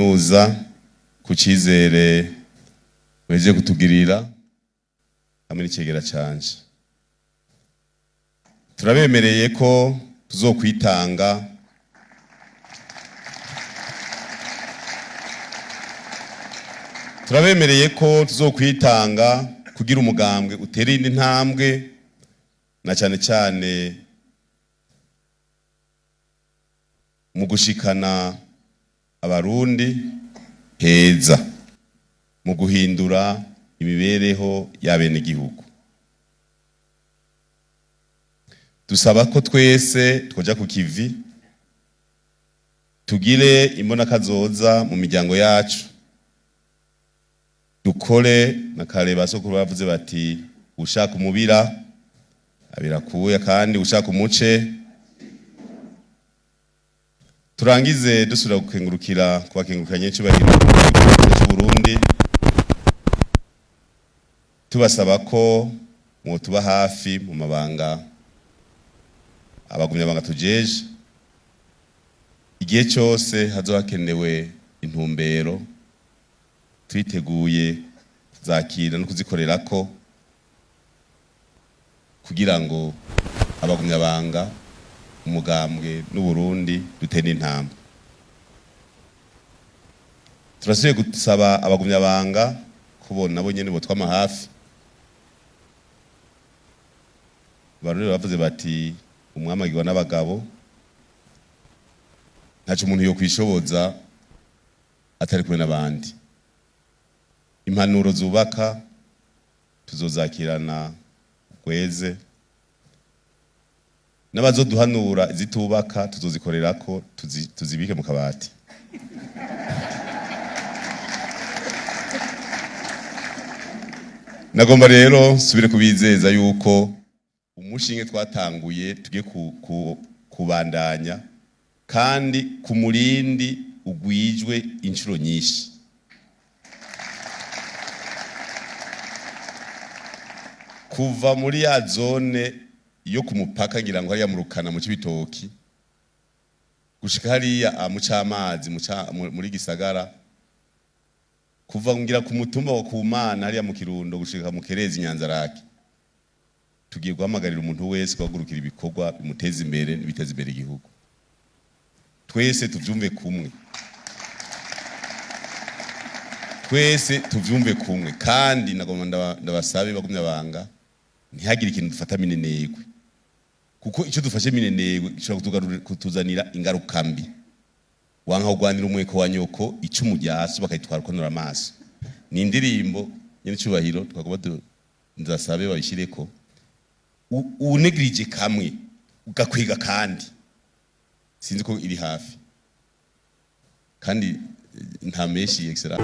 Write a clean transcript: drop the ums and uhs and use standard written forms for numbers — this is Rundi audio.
Kaminuza ku cizere muhejeje kutugirira hamwe n'icegera canje. Turabemereye ko tuzokwitanga turabemereye ko tuzokwitanga kugira umugambwe utere indi ntambwe, na cyane cyane mu gushikana Abarundi heza, mu guhindura imibereho y'abenegihugu. Dusaba ko twese twoja ku kivi, tugire imbonakazoza mu miryango yacu, dukore na kare. Basokuru bavuze bati: "Ushaka umubira abirakuya, kandi ushaka umuce." Turangize dusubira gukengurukira, kubakengurukira nyencubahiro cy'u Burundi, tubasaba ko mwotuba hafi mu mabanga abagumyabanga tujeje. Igihe cyose hazoba hakenewe intumbero, twiteguye kuzakira no kuzikorerako kugira ngo abagumyabanga, umugambwe n'Uburundi dutere intambwe. Turasubiye gusaba abagumyabanga kubona nabo nyene botwama hafi. Abarundi bavuze bati: "Umwami agirwa n'abagabo." Ntaco umuntu yokwishoboza atari kumwe n'abandi. Impanuro zubaka tuzozakirana gweze, n'abazoduhanura izitubaka tuzozikorerako, tuzibike mu kabati. Nagomba rero nsubire kubizeza yuko umushinge twatanguye tugiye kubandanya, kandi ku murindi ugwijwe inshuro nyinshi. Kuva muri ya zone yo ku mupaka, ngira ngo hariya mu Rukana, mu Cibitoki, gushika hariya mu Camazi, muri Gisagara, kuva ngira ku mutumba wa Kumana hariya mu Kirundo gushika mu Kerezi, Nyanzarake, tugiye guhamagarira umuntu wese guhagurukira ibikorwa bimuteza imbere n'ibiteza imbere igihugu. Twese tuvyumve kumwe, twese tuvyumve kumwe. Kandi nagomba ndabasabe bagumya banga, ntihagire ikintu dufata minenegwe, kuko icyo dufashe minenegwe gishobora kutuzanira ingaruka mbi. Wanka kugwanira umweko wa nyoko, icumu rya so bakayitwara ukonora amaso. Ni indirimbo nyene icubahiro twagomba ndasabe babishireko. Unegrije kamwe ugakwiga, kandi sinzi ko iri hafi, kandi nta menshi, excellent.